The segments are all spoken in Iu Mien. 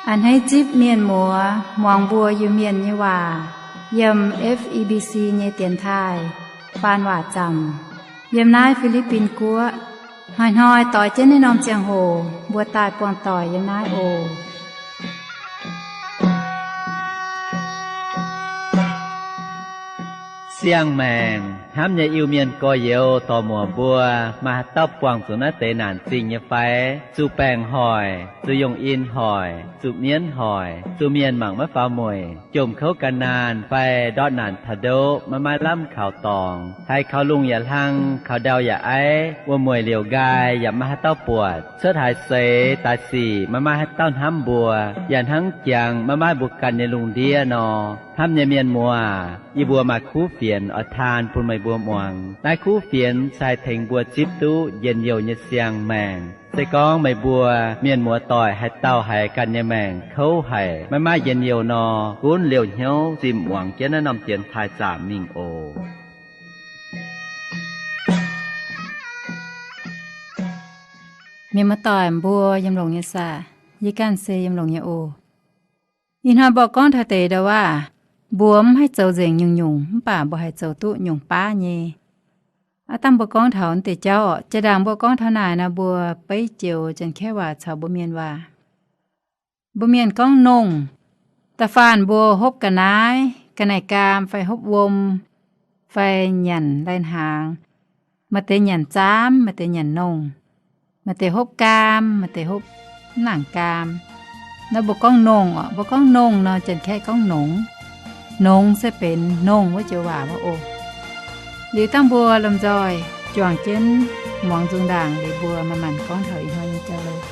A'hneiv zipv mienh muoz muangx mbuo Iu-Mienh nyei waac yiem F E B C nyei dienx taaih faan waac zaamc yiem naaiv Fi^li^bin Guoqv. Hnoi-hnoi doix jienv naaiv norm ziangh hoc mbuo daaih buangh doic yiem naaiv oc. Siang-maengc hnamv nyei Iu-Mienh gorx-youz dorc-muoc mbuo, maaih haaix dauh buangh zuqc naaiv deix naanc zingh nyei fai? Zuqc baengc hoic, zuqc yungh in hoic, zuqc mienv hoic, zuqc mienh mangc maiv faaux mueic, jomc kouv ga'naanh fai ndortv naanc taux ndoqv maiv maaih lamh kaux dorngx, haiz kaux lungh yaac hlang, kaux ndau yaac aiv, wuom-mueic liouc nqaai yaac maiv maaih haaix dauh buatc, cuotv haaix seix daaih sic maiv maaih haaix dauh hnamv mbuo, yaac hnangv jangx maiv maaih mbuo ganh nyei lungh ndiev nor. Hnamv nyei mienh muoz, yie mbuo maaih kuv fienx oix taan bun meih mbuo muangx. Naaiv kuv fienx se haih tengx mbuo zipv duqv njien-youh nyei siang-maengc. Se gorngv meih mbuo mienh muoz-doic haaix dauh haiz ganh nyei maengc kouv haic, maiv maaih njien-youh nor, gunv liouh hnyouv zimh muangx jienv naaiv norm dienx taaih zaamc mingh oc. Mienh muoz-doic mbuo yiem longx nyei saah? Yie ganh se yiem longx nyei oc. Ih hnoi mbuo gorngv taux deix ndau-waac, mbuo mv haih zoux nzengc nyungc-nyungc, mv baac mbuo haih zoux duqv nyungc baav nyei. Aav dangh mbuo gorngv taux deix jauv orqc, jaa-ndaangc mbuo gorngv taux naaic nor, mbuo beiv joux Janx-Kaeqv waac caux mbuo Mienh waac. Mbuo Mienh gorngv nongh. Da'faanh mbuo hopv ga'naaiv, ga'naaiv-gaam fai hopv wuom, fai nyanc lai-hnaangx, maaih deix nyanc zaamv, maaih deix nyanc nongh, maaih deix hopv gaam, maaih deix hopv mv nangc gaam. Nor mbuo gorngv nongh orqc, mbuo gorngv nongh nor, Janx-Kaeqv gorngv nongx. Nongx se benx nongh wuov joux waac wuov oc. Liuz dangh mbuo lomh nzoih juangc jienv muangx nzung ndaangc liuz mbuo manc-manc gorngv taux ih hnoi nyei jauv-louc.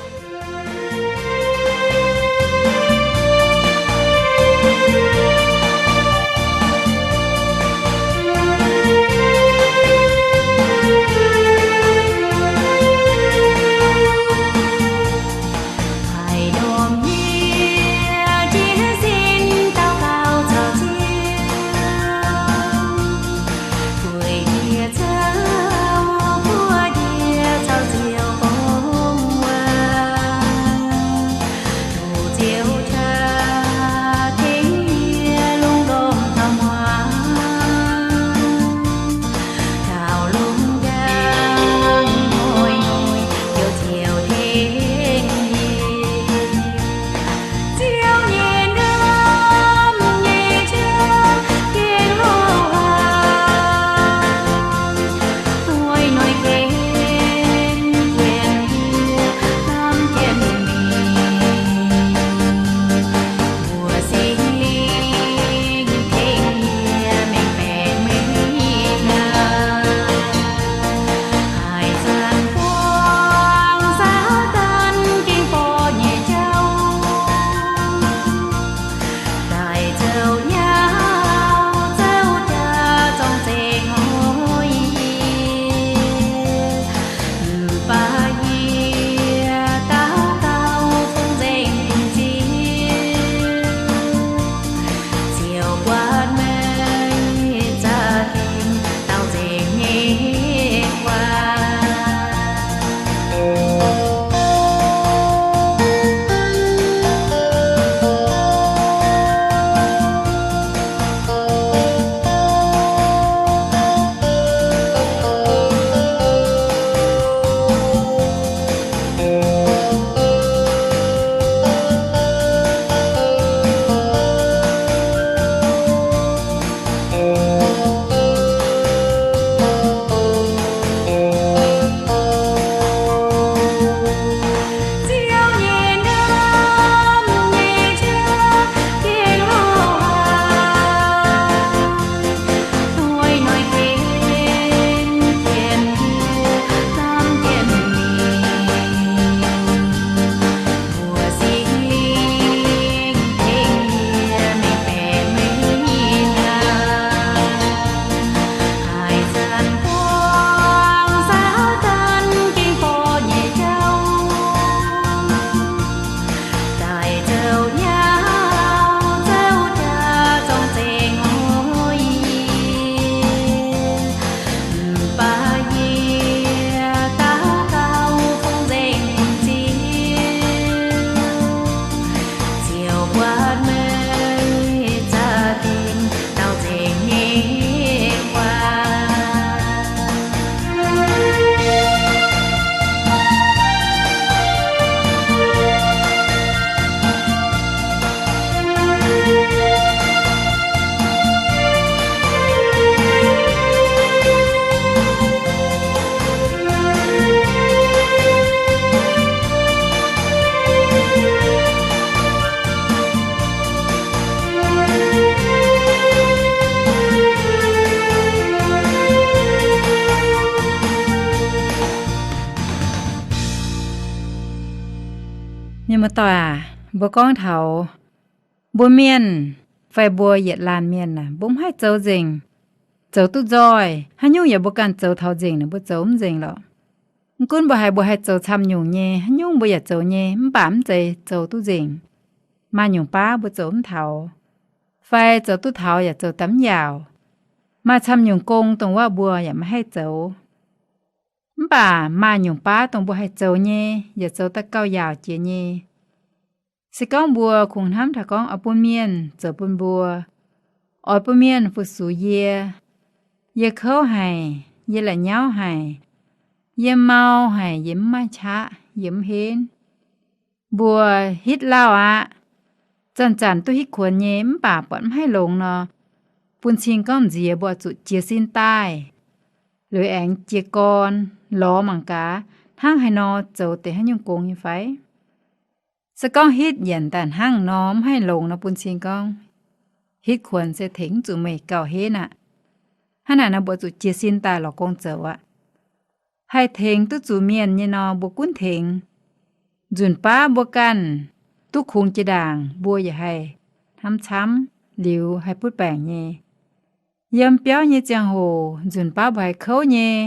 Doic aac, mbuo gorngv taux mbuo mienh fai mbuo yietc laanh mienh aah, mbuo mv haih zoux nzengc, zoux duqv nzoih. Haaix nyungc yaac mbuo ganh zoux taux nzengc naaic, mbuo zoux mv nzengc lorqc. Mv gunv mbuo haiz mbuo haih zoux camv nyungc nyei, haaix nyungc mbuo yaac zoux nyei, mv baac mv zeiz zoux duqv nzengc. Maaih nyungc baav mbuo zoux mv taux, fai zoux duqv taux yaac zoux daaih mv yaauc. Maaih camv nyungc gong dongh wuov mbuo yaac maiv haih zoux. Mv baac maaih nyungc baav dongh mbuo haih zoux nyei, yaac zoux daaih gauh yaauc jiex nyei. Se gorngv mbuo kungx hnamv taux gorngv oix bun mienh zoux bun mbuo, oix bun mienh fu-sux yie, yie kouv haic, yie la'nyauv haic, yie mau haic, yie mv maaih qaqv, yie mv henv. Mbuo hitv lauh aqv. Zanc-zanc duqv hitv kuonx nyei, mv baac buatc mv haih longx nor, bun cing gorngv nziex mbuo zuqc jiez sin daaih, liuz aengx jiez gorn lorz mangc gaax hnangv haaix nor zoux deix haaix nyungc gong nyei fai. Se gorngv hitv yienc daaih hnangv nor mv haih longx nor, bun cing gorngv hitv kuonx se tengx mv zuqc meih gauh henv aqv. Hnangv naaic nor mbuo zuqc jiez sin daaih lorz gong zoux aqv. Haih tengx duqv zuqc mienh nyei nor, mbuo gunv tengx. Nzunc baav mbuo ganh duqv kungx jiex ndaangc, mbuo yaac haih hnamv camv liuz haih butv baengc nyei. Yiem biauv nyei ziangh hoc nzunc baav mbuo haih kouv nyei,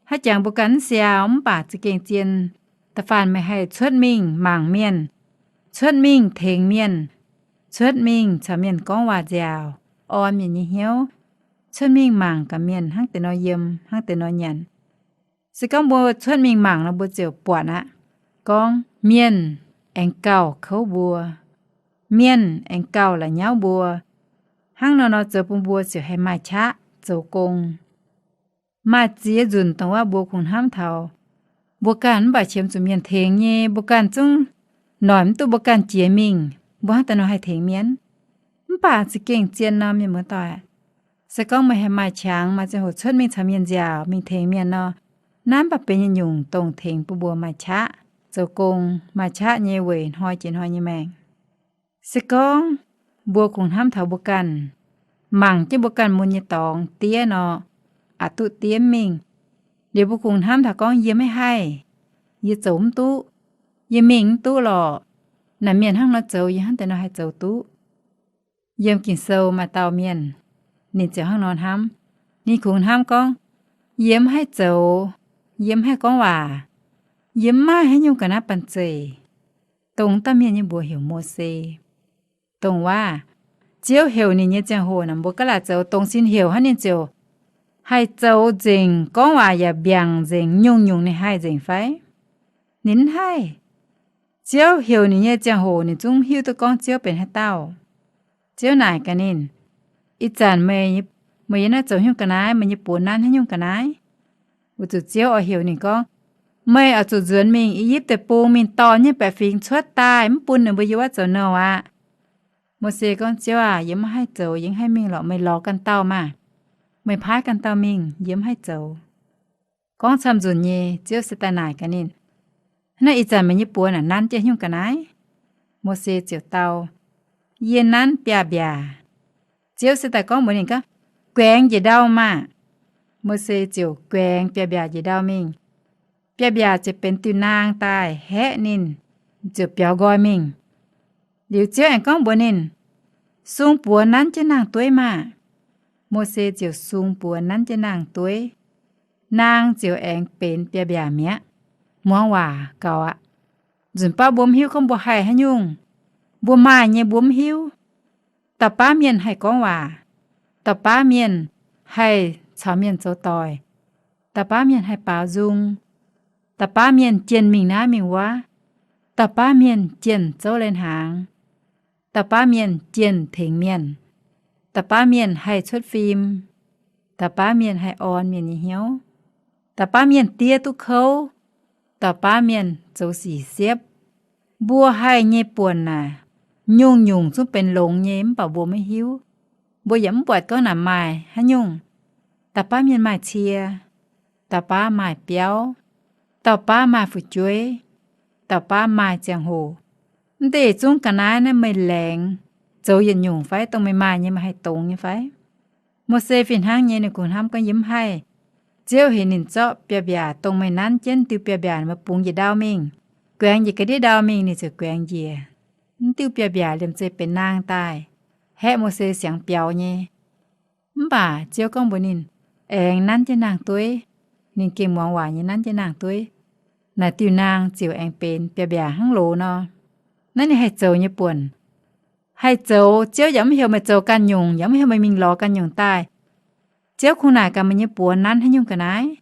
haaix jangx mbuo ganh mv siaau, mv baac za'gengh zien, da'faanh meih haih cuotv mingh mangc mienh, cuotv mingh tengx mienh, cuotv mingh caux mienh gorngv waac nziaauc, orn mienh nyei hnyouv, cuotv mingh mangc gaax mienh hnangv deix nor yiem, hnangv deix nor nyanc. Se gorngv mbuo cuotv mingh mangc nor, mbuo ziouc buatc aqv, gorngv mienh aengx gauh kouv mbuo, mienh aengx gauh la'nyauv mbuo. Hnangv nor nor zoux bun mbuo ziouc haih maaih qaqv zoux gong. Maaih ziex nzunc dongh wuov mbuo kungx hnamv taux mbuo ganh mv baac qiemx zuqc mienh tengx nyei, mbuo ganh zungv noic mv duqv mbuo ganh jiex mingh, mbuo hnangv daaih nor haih tengx mienh. Mv baac za'gengh zien nor, mienh muoz-doic, se gorngv meih haih maaih qangx, maaih ziangh hoc cuotv mingh caux mienh nziaauc, mingh tengx mienh nor, naaiv mv baac benx yietc nyungc dongh tengx bun mbuo maaih qaqv zoux gong, maaih qaqv nyei weic hnoi jiex hnoi nyei maengc. Se gorngv mbuo kungx hnamv taux mbuo ganh, mangc jienv mbuo ganh mun nyei dorngx diev nor, aqc duqv diev mingh. Liuz mbuo kungx hnamv taux gorngv, yie maiv haih, yie zoux mv duqv, yie mingh mv duqv lorqc. Naaic mienh hnangv nor zoux, yie hnangv deix nor haih zoux duqv. Yiem Ging-Sou maaih dauh mienh, ninh ziouc hnangv nor hnamv. Ninh kungx hnamv gorngv, yie mv haih zoux, yie mv haih gorngv waac, yie mv maaih haaix nyungc ga'naaiv banh zeic. Dongh dauh mienh nyei mbuox heuc Mose. Dongh waac, Ziouv heuc ninh nyei ziangh hoc naaic, mbuo ga'laaic zoux dongz sin heuc hnangv, ninh ziouc haih zoux nzengc, gorngv waac yaac mbiaangc nzengc, nyungc-nyungc ninh haih nzengc fai? Ninh mv haih. Ziouv heuc ninh nyei ziangh hoc ninh zungv hiuv duqv gorngv Ziouv benx haaix dauh. Ziouv naaic gaax ninh, ih zanc meih, meih yiem naaiv zoux haaix nyungc ga'naaiv? Meih nyei buoz nanv haaix nyungc ga'naaiv? Weic zuqc Ziouv oix heuc ninh gorngv, meih oix zuqc nzuonx mingh I^yipv Deic-Bung mingh dorh nyei baeqc fingx cuotv daaih, mv bun ninh mbuo yiem wuov zoux nouh aqv. Mose gorngv, Ziouv aac, yie mv haih zoux, yie mv haih mingh lorqc. Meih lorz ganh dauh maah! Meih paaiv ganh dauh mingh, yie mv haih zoux. Gorngv camv nzunc nyei, Ziouv se daaih naaic gaax ninh, hnangv naaiv ih zanc meih nyei buoz naaic nanv jienv haaix nyungc ga'naaiv? Mose ziouc dau, yie nanv biaav-mbiaac. Ziouv se daaih gorngv mbuox ninh gorngv, guaengx njiec ndau maah! Mose ziouc guaengx biaav-mbiaac njiec ndau mingh. Biaav-mbiaac ziouc benx diuh naang daaih haeqv ninh, ziouc biaux nqoi mingh. Liuz Ziouv aengx gorngv mbuox ninh, sung buoz nanv jienv naang-dueiv maah! Mose ziouc sung buoz nanv jienv naang-dueiv. Naang ziouc aengx benx biaav-mbiaac mi'aqv. Muangx waac gaux aqv. Nzunc baav mbuo mv hiuv gorngv mbuo haih haaix nyungc. Mbuo maaih nyei mbuo mv hiuv. Dauh baav mienh haih gorngv waac. Dauh baav mienh haih caux mienh zoux doic. Dauh baav mienh haih baaux nzung. Dauh baav mienh jienh mingh naaiv mingh wuov. Dauh baav mienh jienh zouv leiz-hnaangx. Dauh baav mienh jienh tengx mienh. Dauh baav mienh haih cuotv fim. Dauh baav mienh haih orn mienh nyei hnyouv. Dauh baav mienh diev duqv kouv. Dauh baav mienh zoux sic siepv. Mbuo haih nyei buonc naaic, nyungc-nyungc zungv benx longx nyei, mv baac mbuo maiv hiuv. Mbuo yaac mv buatc gorngv naaic maaih haaix nyungc. Dauh baav mienh maaih cie. Dauh baav maaih biauv. Dauh baav maaih fu'jueiv. Dauh baav maaih ziangh hoc. Mv deix zungv ga'naaiv naaiv meih laengz zoux yietc nyungc fai? Dongh meih maaih nyei meih haih dongz nyei fai? Mose fih hnangv nyei, ninh kungx hnamv gorngv, yie mv haih. Ziouv heuc ninh zorqv biaav-mbiaac, dongh meih nanv jienv diuh biaav-mbiaac, meih bungx njiec ndau mingh, Guaengx njiec ga'ndiev ndau mingh ninh ziouc guaengx njiec. Mv diuh biaav-mbiaac liemh zeih benx naang daaih, haeqv Mose siangx biaux nyei. Mv baac Ziouv gorngv mbuox ninh, aengx nanv jienv naang-dueiv. Ninh gengh muangx waac nyei nanv jienv naang-dueiv. Naaic diuh naang ziouc aengx benx biaav-mbiaac hnangv loz nor. Naaiv ninh haih zoux nyei buonc. Haih zoux, Ziouv yaac mv heuc meih zoux ganh nyungc, yaac mv heuc meih mingh lorz ganh nyungc daaih. Ziouv kungx naaic gaax meih nyei buoz nanv haaix nyungc ga'naaiv.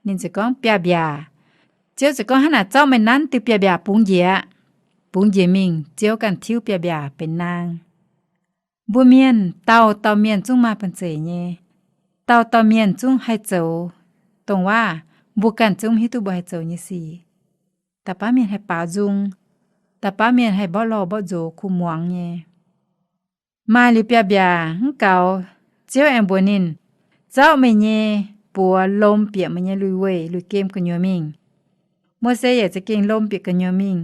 Ninh ziouc gorngv, biaav-mbiaac. Ziouv ziouc gorngv, hnangv naaic zorqv meih nanv diuh biaav-mbiaac bungx njiec aqv. Bungx njiec mingh, Ziouv ganh tiuv biaav-mbiaac benx naang. Mbuo mienh dauh dauh mienh zungv maaih banh zeic nyei. Dauh dauh mienh zungv haih zoux dongh waac mbuo ganh zungv mv hiuv duqv mbuo haih zoux nyei sic. Da'faanh mienh haih baaux nzung, da'faanh mienh haih mborqv lorh mborqv nzox kuh muangx nyei. Maaih liuz biaav-mbiaac mv gaux, Ziouv aengx mbuox ninh, zorqv meih nyei buoz lomh bieqc meih nyei lui-weih lui-gem gu'nyuoz mingh. Mose yaac za'gengh lomh bieqc gu'nyuoz mingh.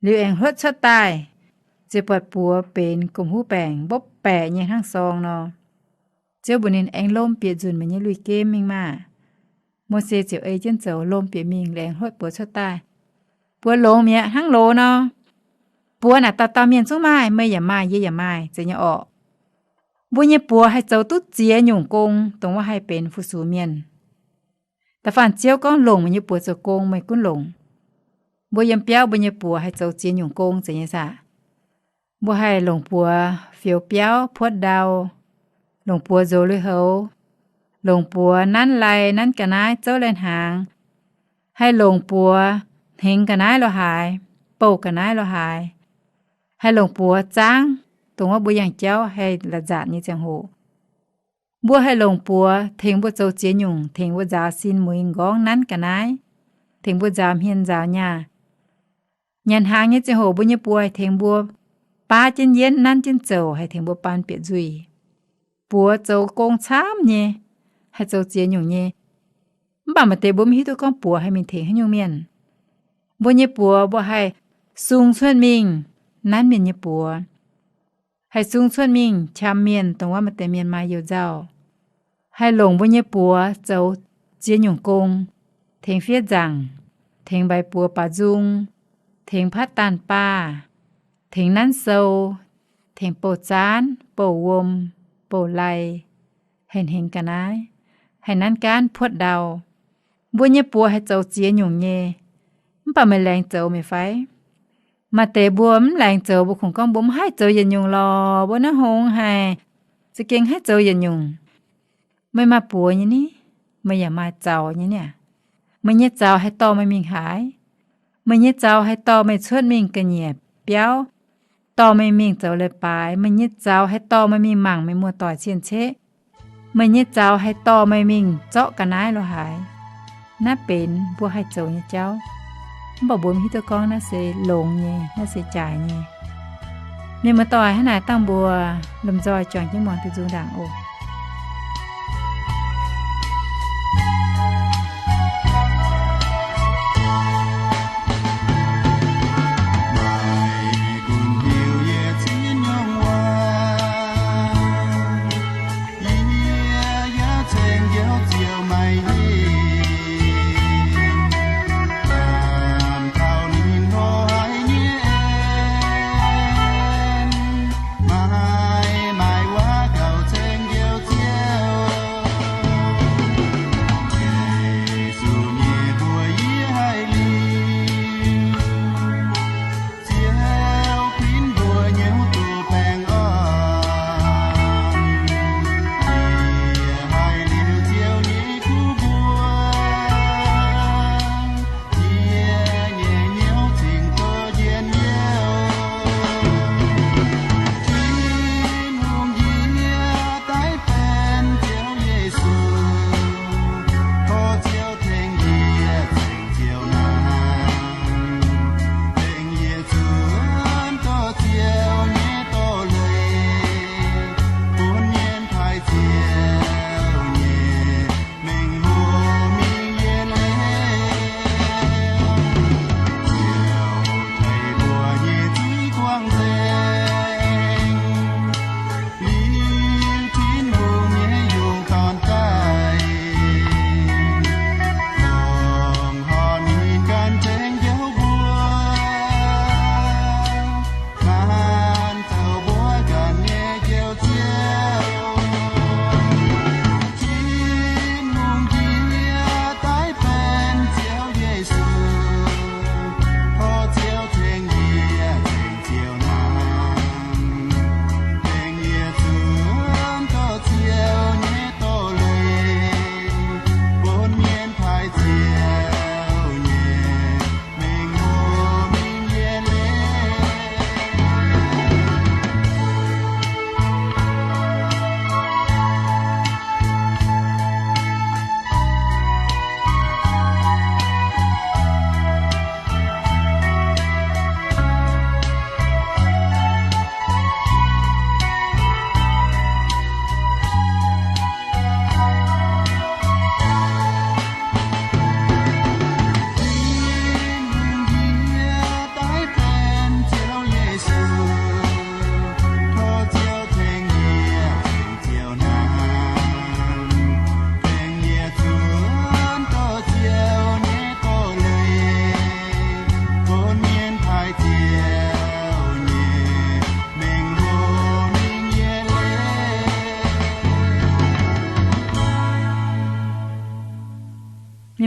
Liuz aengx hluotv cuotv daaih, ziouc buatc buoz benx gomh huv baengc mbopv baeqc nyei hnangv sorng nor. Ziouv mbuox ninh, aengx lomh bieqc nzunc meih nyei lui-gem mingh maah! Mose ziouc ei jienv zoux lomh bieqc mingh, liuz aengx hluotv buoz cuotv daaih. Buoz longx mi'aqv, hnangv loz nor. Buoz naaic dauh dauh mienh zungv maaih, meih yaac maaih, yie yaac maaih, zeiz nyei orqc. Mbuo nyei buoz haih zoux duqv ziex nyungc gong, dongh wuov haih benx fu-sux mienh. Da'faanh Ziouv gorngv longc meih nyei buoz zoux gong, meih gunv longc. Mbuo yiem biauv mbuo nyei buoz haih zoux ziex nyungc gong, zeiz nyei saah? Mbuo haih longc buoz fioux biauv puotv ndau, longc buoz nzox lui-houx, longc buoz nanv lai nanv ga'naaiv zouv lai-hnaangx, haih longc buoz hnengx ga'naaiv lo haaix, bouh ga'naaiv lo haaix, haih longc buoz zaangv, dongh wuov mbuo yangh jauv haih la'nzaatc nyei ziangh hoc. Mbuo haih longc buoz tengx mbuo zoux ziex nyungc, tengx mbuo nzaaux sin muix m'nqorngv nanv ga'naaiv, tengx mbuo nzaaux hmien nzaaux nyaah. Nyanc hnaangx nyei ziangh hoc mbuo nyei buoz haih tengx mbuo baav jienv yienv, nanv jienv zouc, haih tengx mbuo baan bieqc nzuih. Buoz zoux gong camv nyei, haih zoux ziex nyungc nyei. Mv baac maaih deix mbuo mv hiuv duqv gorngv buoz haih mingh tengx haaix nyungc mienh. Mbuo nyei buoz mbuo haih sung cuotv mingh nanv mienh nyei buoz, haih sung cuotv mingh qam mienh, dongh wuov maaih deix mienh maaih you-nzauh, haih longc mbuo nyei buoz zoux ziex nyungc gong, tengx fiev nzaangc, tengx mbaix buoz baaux nzung, tengx patv daanh baah, tengx nanv sou, tengx bouh zaanv, bouh wuom, bouh lai, haih hnengx ga'naaiv, haih nanv gaanv puotv ndau. Mbuo nyei buoz haih zoux ziex nyungc nyei. Mv baac meih laengz zoux meih fai? Maaih deix mbuo mv laengz zoux, mbuo kungx gorngv mbuo mv haih zoux yietc nyungc lorqc, mbuo naaiv hngongx haic, za'gengh haih zoux yietc nyungc. Meih maaih buoz nyei ni, meih yaac maaih zaux nyei niaa. Meih nyei zaux haih dorh meih mingh haaix? Meih nyei zaux haih dorh meih cuotv mingh ga'nyiec biauv, dorh meih mingh zoux leiz-baaix. Meih nyei zaux haih dorh meih mingh mangc meih muoz-doic cien-ceqv. Meih nyei zaux haih dorh meih mingh zorqv ga'naaiv lo haaix. Naaiv benx mbuo haih zoux nyei jauv. Mv baac mbuo mv hiuv duqv gorngv naaiv se longx nyei, naaiv se jaaix nyei. Mienh muoz-doic, hnangv naaic dangh mbuo lomh nzoih juangc jienv muangx diuh nzung ndaangc oc.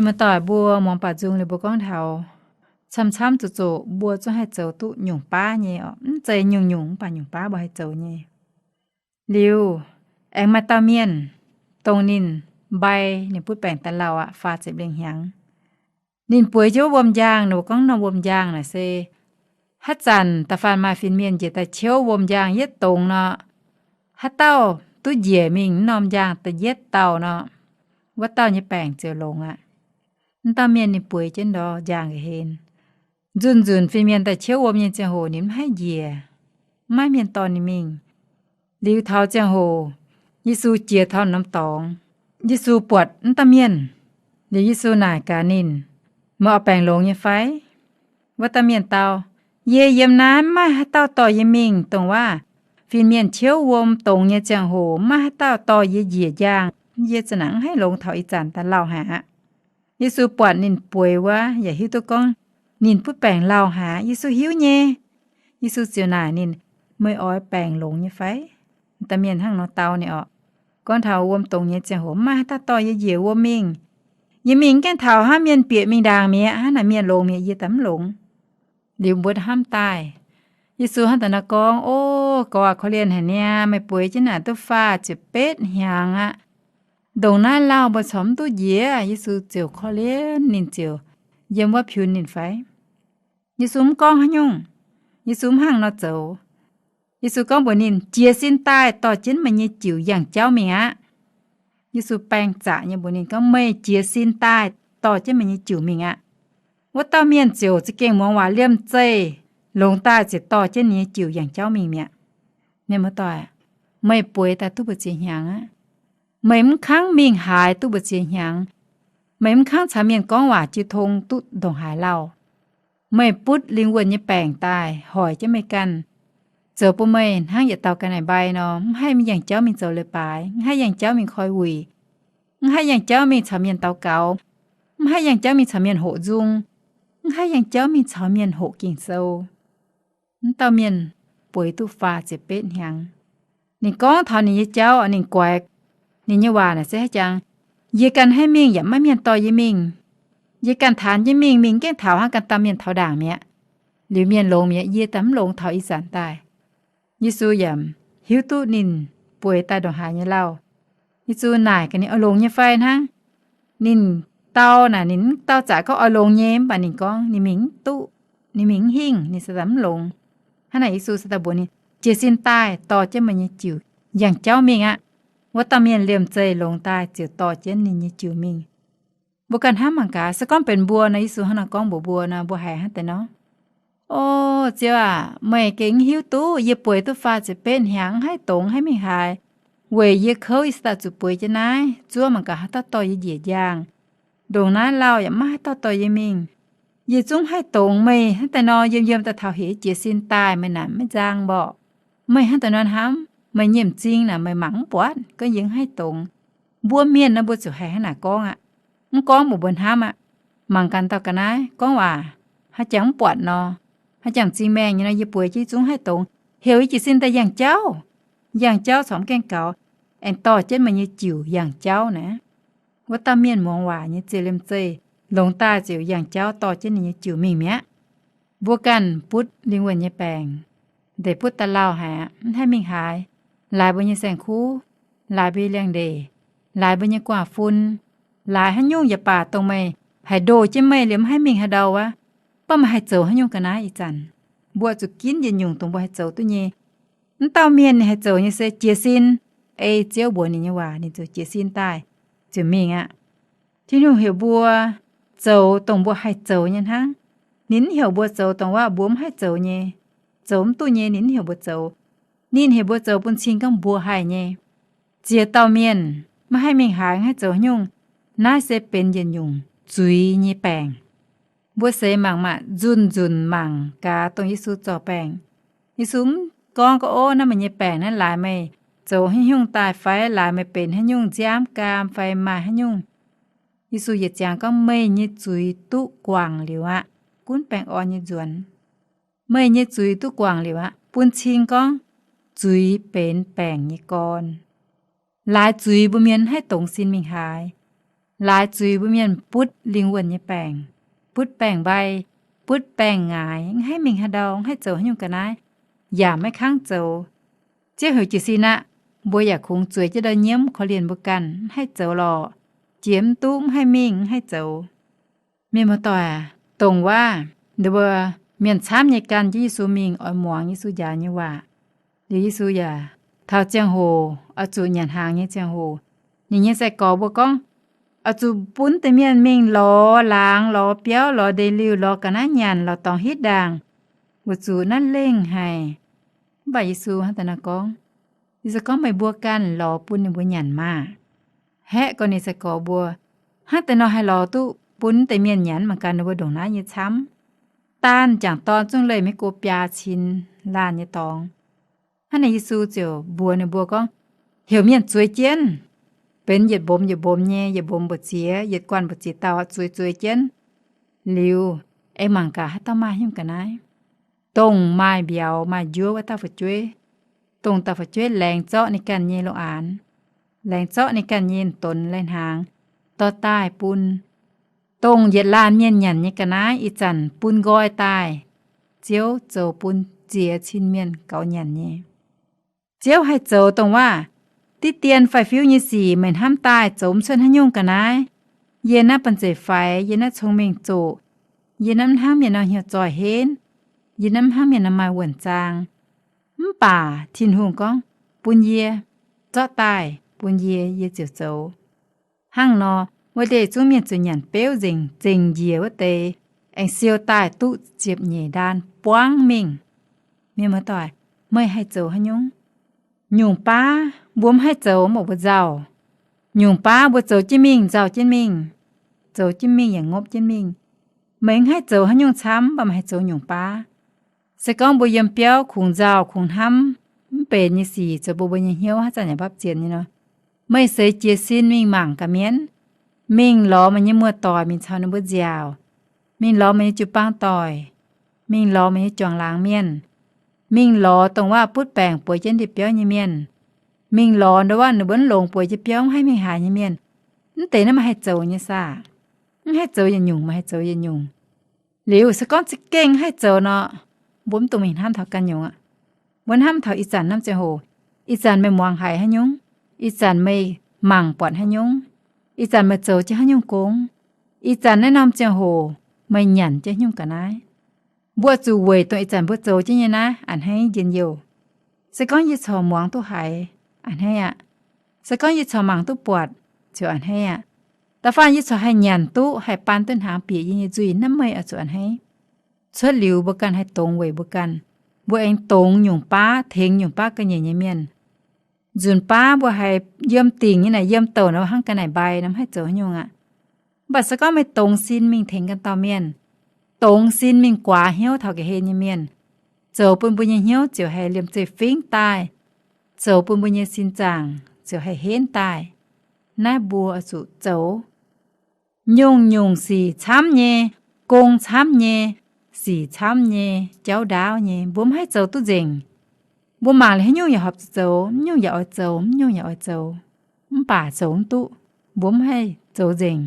Muoz-doic mbuo muangx baaux nzung liuz mbuo gorngv taux camv-camv zuqc zoqc mbuo zungv haih zoux duqv nyungc baav nyei oc. Mv zeiz nyungc-nyungc, mv baac nyungc baav mbuo haih zoux nyei. Liuz, aengx maaih dauh mienh, dongh ninh mbai, ninh butv baengc daaih lauh aqv, faah ziepc lengh hnyangx. Ninh bueix jienv wuom-njaangh, ninh mbuo gorngv norm wuom-njaangh naaic se haaix zanc da'faanh maaih fin-mienh njiec daaih ciouv wuom-njaangh yietv dongz nor, haaix dauh duqv njiec mingh wuov norm njaangh da'yietv dauh nor, wuov dauh nyei baengc ziouc longx aqv. Wuov dauh mienh ninh bueix jienv ndortv njaangh nqa'hlen. Nzunc-nzunc fin-mienh daaih ciouv wuom nyei ziangh hoc ninh mv haih njiec, mv maaih mienh dorh ninh mingh. Liuz taux ziangh hoc, Yesu jiex taux norm dorngx. Yesu buatc wuov dauh mienh. Liuz Yesu naaic gaax ninh, Meih oix baengc longx nyei fai? Wuov dauh mienh dau, Yie yiem naaiv mv maaih haaix dauh dorh yie mingh, dongh waac fin-mienh ciouv wuom dongz nyei ziangh hoc mv maaih haaix dauh dorh yie njiec njaangh. Yie za'nanc mv haih longx taux ih zanc daaih lauh haic aqv. Yesu buatc ninh bueix wuov yaac hiuv duqv gorngv ninh butv baengc lauh haic aqv. Yesu hiuv nyei. Yesu ziouc naaic ninh, Meih oix baengc longx nyei fai? Dauh mienh hnangv nor dau ninh oc. Gorngv taux wuom dongz nyei ziangh hoc mv maaih haaix dauh dorh yie njiec wuom mingh. Yie mingh mv gaengh taux hnangv mienh bieqc mingh ndaangc mi'aqv. Hnangv naaic mienh longx mi'aqv, yie daaih mv longx. Liuz mbuo hnamv daaih, Yesu hnangv daaih nor gorngv, O, gorx aac, korv-lienh haic niaa, meih bueix jienv naaic duqv faah ziepc betv hnyangx aqv. Ndongc naaiv lauh mbuo corc mv duqv njiec. Yesu ziouc korv-lienh, ninh ziouc yiem wuov piunx ninh fai? Yesu mv gorngv haaix nyungc. Yesu mv hnangv nor zoux. Yesu gorngv mbuox ninh, Jiez sin daaih dorh jienv meih nyei jiuc yangh jauv mingh aqv. Yesu baeng zaqc nyei mbuox ninh gorngv, Meih jiez sin daaih dorh jienv meih nyei jiuc mingh aqv. Wuov dauh mienh ziouc za'gengh muangx waac liemh zeih longx daaih ziouc dorh jienv ninh nyei jiuc yangh jauv mingh mi'aqv. Mienh muoz-doic, meih bueix daaih duqv mbu'ziex hnyangx aqv. Meih mv kangv mingh haaix duqv mbu'ziex hnyangx. Meih mv kangv caux mienh gorngv waac jiu tong duqv ndongc haaix lauh. Meih butv lingh wuonh nyei baengc daaih hoic jienv meih ganh, zoux bun meih hnangv yietc dauh ga'naaiv-mbai nor, mv haih mingh yangh jauv mingh zoux leiz-baaix, mv haih yangh jauv mingh koi wuic, mv haih yangh jauv mingh caux mienh daux gaux, mv haih yangh jauv mingh caux mienh hoqc nzung, mv haih yangh jauv mingh caux mienh hoqc Ging-Sou. Mv dauh mienh bueix duqv faah ziepc betv hnyangx. Ninh gorngv taux ninh nyei jauv, ninh guaix ninh nyei waac naaic se haaix jangx, Yie ganh haih mingh yaac maiv maaih mienh dorh yie mingh. Yie ganh taanx jienv mingh, mingh gaengh taux hnangv ganh dauh mienh taux ndaangc mi'aqv. Liuz mienh longx mi'aqv, yie daaih mv longx taux ih zanc daaih. Yesu yaac hiuv duqv ninh bueix daaih ndongc haaix nyei lauh. Yesu naaic gaax ninh, Oix longx nyei fai hnangv? Ninh dau naaic, ninh mv dau zaqc gorngv oix longx nyei, mv baac ninh gorngv ninh mingh mv duqv, ninh mingh mv hingh, ninh se daaih mv longx. Hnangv naaic Yesu se daaih mbuox ninh, Jiez sin daaih dorh jienv meih nyei jiuc yangh jauv mingh aqv. Wuov dauh mienh liemh zeih longx daaih ziouc dorh jienv ninh nyei jiuc mingh. Mbuo ganh hnamv mangc gaax, se gorngv benx mbuo nor, Yesu hnangv naaiv gorngv mbuox mbuo nor, mbuo haiz hnangv deix nor, O, Ziouv aac, meih gengh hiuv duqv yie bueix duqv faah ziepc betv hnyangx, mv haih dongz, mv haih mingh haaix, weic yie kouv, yie se daaih zuqc bueix jienv naaiv. Zuov mangc gaax haaix dauh dorh yie njiec njaangh. Ndongc naaiv lauh yaac maiv haaix dauh dorh yie mingh. Yie zungv mv haih dongz. Meih hnangv deix nor yiem yiem daaih taux heuc jiez sin daaih, meih naaic maiv nzang mborqc. Meih hnangv deix nor hnamv, meih nyei m'zing naaic meih mangc mv buatc, gorngv yie mv haih dongz. Mbuo mienh nor mbuo ziouc haiz hnangv naaic gorngv aqv. Mv gorngv mbuox mbuo hnamv aqv. Mangc gaax dauh ga'naaiv gorngv waac, haaix jangx mv buatc nor, haaix jangx m'zing maengh nyei nor, yie bueix jienv zungv mv haih dongz. Heuc yie jiez sin daaih yangh jauv. Yangh jauv corc mv gaengh gaux, aengx dorh jienv meih nyei jiuc yangh jauv naaic. Wuov dauh mienh muangx waac nyei ziouc liemh zeih longx daaih ziouc yangh jauv dorh jienv ninh nyei jiuc mingh mi'aqv. Mbuo ganh butv lingh wuonh nyei baengc, ndeic butv daaih lauh haic aqv, mv haih mingh haaix. Laaix mbuo nyei saeng-kuv, laaix mbuo nyei liangx-ndeic, laaix mbuo nyei guaax fun, laaix haaix nyungc yaac baac dongh meih haiz ndoh jienv meih liemh mv haih mingh haaix ndau wuov, baac meih haih zoux haaix nyungc ga'naaiv ih zanc? Mbuo zuqc ginv yietc nyungc dongh mbuo haih zoux duqv nyei. Mv dauh mienh ninh haih zoux nyei se jiez sin, ei Ziouv mbuox ninh nyei waac, ninh ziouc jiez sin daaih ziouc mingh aqv. Tin-Hungh heuc mbuo zoux dongh mbuo haih zoux nyei hnangv. Ninh mv heuc mbuo zoux dongh wuov mbuo mv haih zoux nyei, zoux mv duqv nyei ninh mv heuc mbuo zoux. Ninh heuc mbuo zoux bun cing gorngv mbuo haih nyei. Ziex dauh mienh maiv haih mingh haaix, mv haih zoux haaix nyungc. Naaiv se benx yietc nyungc zuiz nyei baengc. Mbuo seix mangc maah, nzunc-nzunc mangc gaax dongh Yesu zorc baengc. Yesu mv gorngv gorngv, Ov, naaiv meih nyei baengc naaiv laaix meih zoux haaix nyungc daaih fai laaix meih benx haaix nyungc nziaamv gaam fai maaih haaix nyungc. Yesu yietc ziangx gorngv, Meih nyei zuiz duqv guangc liuz aqv. Gunv baengh orn nyei nzuonx. Meih nyei zuiz duqv guangc liuz aqv. Bun cing gorngv zuiz benx baengc nyei gorn. Laaix zuiz mbuo mienh mv haih dongz sin mingh haaix. Laaix zuiz mbuo mienh butv lingh wuonh nyei baengc, butv baengc-mbai, butv baengc-ngaaic, mv haih mingh haaix ndau, mv haih zoux haaix nyungc ga'naaiv, yaac maiv kangv zoux. Ziouv heuc jiez sin aqv, mbuo yaac kungx zueiz jienv ndau nyiemv korv-lienh mbuo ganh, mv haih zoux lorqc, jiex mv duqv, mv haih mingh, mv haih zoux. Mienh muoz-doic, dongh waac, mbuo mienh camv nyei gan jienv Yesu mingh oix muangx Yesu njaaux nyei waac. Liuz Yesu yaac taux ziangh hoc oix zuqc nyanc hnaangx nyei ziangh hoc, ninh nyei sai-gorx mbuo gorngv, oix zuqc bun deix mienh mingh lorz laangz, lorz biauv, lorz ndeic-liuh, lorz ga'naaiv nyanc, lorz dorngx hitv ndaangc, weic zuqc naaiv lengh haic. Mv baac Yesu hnangv daaih nor gorngv, Yesu gorngv, meih mbuo ganh lorz bun ninh mbuo nyanc maah! Haeqv gorx-ninh sai-gorx mbuo, hnangv deix nor haih lorz duqv bun deix mienh nyanc mangc gaax ninh mbuo ndongc naaiv nyei camv. Daanh m'jangc dorn zungv leih maiv go biaa cin laanh nyei dorngx. Hnangv naaic Yesu ziouc mbuox ninh mbuo gorngv, heuc mienh zueiz jienv, benx yietc mbomx yietc mbomx nyei, yietc mbomx mbu'ziex, yietc guanh mbu'ziex dauh zueiz zueiz jienv. Liuz, aengx mangc gaax haaix dauh maaih nyungc ga'naaiv. Dongh maaih mbiauz maaih njuov wuov dauh fu'jueiv, dongh dauh fu'jueiv laengz zorqv ninh ganh nyei longx-aanx, laengz zorqv ninh ganh nyei donx lai-hnaangx, dorh daaih bun dongh yietc laanh mienh nyanc nyei ga'naaiv, ih zanc bun nqoi daaih. Ziouv zoux bun ziex cin mienh gaux nyanc nyei. Ziouv haih zoux dongh waac, diqv dien faix-fiuv nyei sic meih hnamv daaih zoux mv cuotv haaix nyungc ga'naaiv. Yie naaiv banh zeic faix, yie naaiv cong-mengh zoqc, yie naaiv mv hnangv mienh nor hnyouv zoih henv, yie naaiv mv hnangv mienh nor maaih wuonh zaang. Mv baac Tin-Hungh gorngv, bun yie, zorqv daaih bun yie, yie ziouc zoux. Hnangv nor, wuov deix zungv mienh ziouc nyanc beuv nzengc, zengc njiec wuov deix, aengx siou daaih duqv ziepc nyeic ndaan buangv mingh. Mienh muoz-doic, meih haih zoux haaix nyungc? Nyungc baav mbuo mv haih zoux, mv baac mbuo nzauh. Nyungc baav mbuo zoux jienv mingh, nzauh jienv mingh, zoux jienv mingh yaac ngopv jienv mingh. Meih mv haih zoux haaix nyungc camv, mv baac meih haih zoux nyungc baav. Se gorngv mbuo yiem biauv kungx nzauh kungx hnamv mv benx nyei sic zoux bun mbuo nyei hnyouv haaix zanc yaac mbapv zienx nyei nor, meih seix jiez sin mingh mangc gaax mienh. Mingh lorz meih nyei muoz-doic mingh caux ninh mbuo nziaauc. Mingh lorz meih nyei jiu-baang doic. Mingh lorz meih nyei juangc laangz mienh. Mingh lorz dongh waac butv baengc bueix jienv ndie-biauv nyei mienh. Mingh lorz ndongc waac ninh mbuo mv longx bueix jienv biauv mv haih mingh haaix nyei mienh. Mv deix naaiv meih haih zoux nyei saah? Mv haih zoux yietc nyungc, meih haih zoux yietc nyungc. Liuz se gorngv za'gengh haih zoux nor, mbuo mv dungx mingh hnamv taux ganh nyungc aqv. Mbuo hnamv taux ih zanc norm ziangh hoc, ih zanc meih muangx haiz haaix nyungc, ih zanc meih mangc buatc haaix nyungc, ih zanc meih zoux jienv haaix nyungc gong, ih zanc naaiv norm ziangh hoc meih nyanc jienv haaix nyungc ga'naaiv. Mbuo zuqc weic dongh ih zanc mbuo zoux jienv nyei naaiv a'hneiv njien-youh. Se gorngv yie corc muangx duqv haiz, a'hneiv aqv. Se gorngv yie corc mangc duqv buatc, ziouc a'hneiv aqv. Da'faanh yie corc haih nyanc duqv, haih baan duqv hnaangx bieqc yie nyei nzuih, naaiv meih oix zuqc a'hneiv. Cuotv liuz mbuo ganh haih dongz weic mbuo ganh. Mbuo aengx dongz nyungc baav, tengx nyungc baav ga'nyiec nyei mienh. Nzunc baav mbuo haiz yiem dingc nyei naaic, yiem douc nor hnangv ga'naaiv-mbai nor, mv haih zoux haaix nyungc aqv. Mv baac se gorngv meih dongz sin mingh tengx ganh dauh mienh, dongz sin mingh guaax hnyouv taux ga'hlen nyei mienh, zoux bun mbuo nyei hnyouv ziouc haih liemh zeih fingv daaih, zoux bun mbuo nyei sin zaangc ziouc haih henv daaih. Naaiv mbuo oix zuqc zoux. Nyungc-nyungc sic camv nyei, gong camv nyei, sic camv nyei, jauv ndaauv nyei, mbuo mv haih zoux duqv nzengc. Mbuo mangc liuz haaix nyungc yaac horpc zuqc zoux, mv nyungc yaac oix zoux, mv nyungc yaac oix zoux, mv baac zoux mv duqv. Mbuo mv haih zoux nzengc.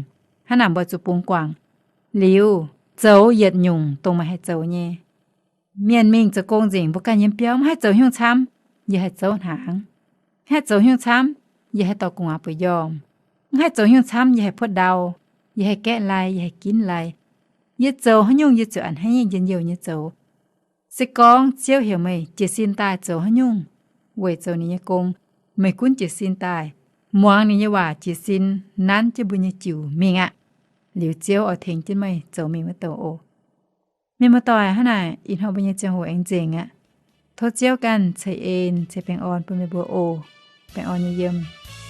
Hnangv naaic mbuo zuqc bungx guangc liuz zoux yietc nyungc dongh meih haih zoux nyei. Mienh mingh zoux gong nzengc, mbuo ganh yiem biauv mv haih zoux haaix nyungc camv, yie haih zouv hnaangx. Mv haih zoux haaix nyungc camv, yie haih dorh gu'nguaaz bueix njormh. Mv haih zoux haaix nyungc camv, yie haih puotv ndau, yie haih gaeqv lai, yie haih ginv lai. Yie zoux haaix nyungc yie ziouc a'hneiv nyei njien-youh nyei zoux. Se gorngv Ziouv heuc meih jiez sin daaih zoux haaix nyungc weic zoux ninh nyei gong, meih gunv jiez sin daaih, muangx ninh nyei waac jiez sin, nanv jienv mbuo nyei jiuc mingh aqv. Liuz Ziouv oix tengx jienv meih zoux mingh wuov douc oc. Mienh muoz-doic, hnangv naaic ih hnoi mbuo nyei ziangh hoc aengx nzengc aqv. Tov Ziouv ganh ceix en ceix baengh orn bun meih mbuo oc. Baengh orn nyei yiem.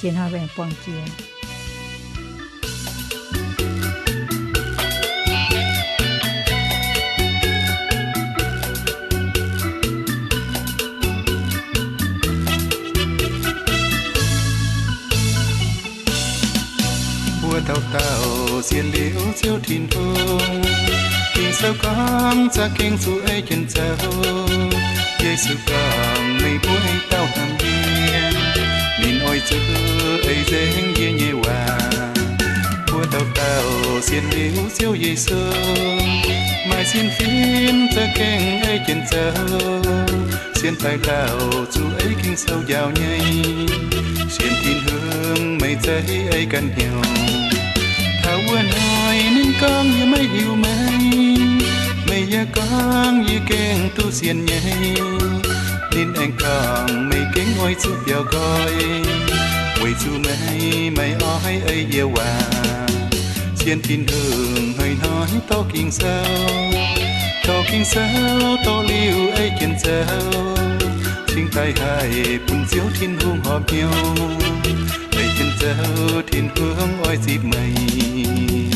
Jiex hnoi mbuo aengx buangh jiex. Mbuo dauh dauh sienx liuz Ziouv Tin-Hungh. Ging-Sou gorngv za'gengh zuqc ei jienv zoux. Yesu gorngv, meih mbuo dauh hnamv yie, ninh oix zuqc ei nzengc yie nyei waac. Mbuo Sienx liuz Ziouv Yesu, maaih sienx fim za'gengh ei jienv zoux. Sienx daaih ndaauh zuqc ei Ging-Sou njaaux nyei. Sienx Tin-Hungh meih zeiz ei ganh hnyouv. Taux wuov hnoi ninh gorngv, yie maiv hiuv meih. Meih yaac gorngv, yie gengh duqv sienx nyei. Ninh aengx gorngv, meih gengh oix zuqc biaux nqoi, weic zuqc meih maiv oix ei yie waac. Sienx Tin-Hungh hnoi-hnoi dorh Ging-Sou, dorh Ging-Sou dorh liuz ei jienv zoux, cingx daaih haih bun Ziouv Tin-Hungh horpc hnyouv. Ei jienv zoux Tin-Hungh oix zipv meih.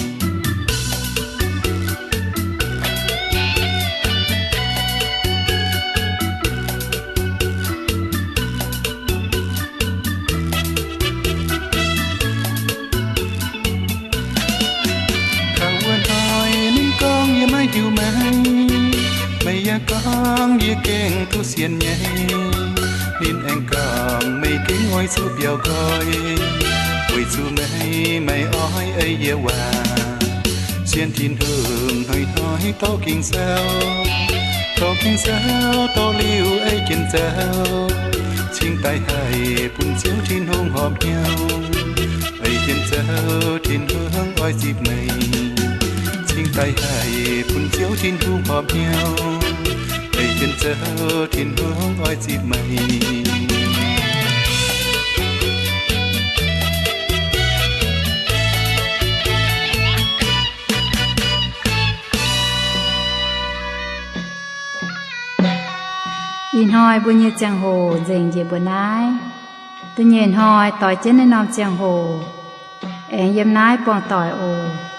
Taux wuov hnoi ninh gorngv, yie maiv hiuv meih. Meih yaac gorngv, yie gengh duqv sienx nyei. Ninh aengx gorngv, meih gengh oix zuqc biaux nqoi, weic zuqc meih maiv oix ei yie waac. Sienx Tin-Hungh hnoi-hnoi dorh Ging-Sou, dorh Ging-Sou dorh liuz ei jienv zoux, cingx daaih haih bun Ziouv Tin-Hungh horpc hnyouv. Ei jienv zoux Tin-Hungh oix zipv meih, cingx daaih haih bun Ziouv Tin-Hungh horpc hnyouv. Ei jienv zoux Tin-Hungh oix zipv meih. Ih hnoi mbuo nyei ziangh hoc nzengc njiec mbuo naaiv. Da'nyeic hnoi doix jienv naaiv norm ziangh hoc aengx yiem naaiv buangh doic oc.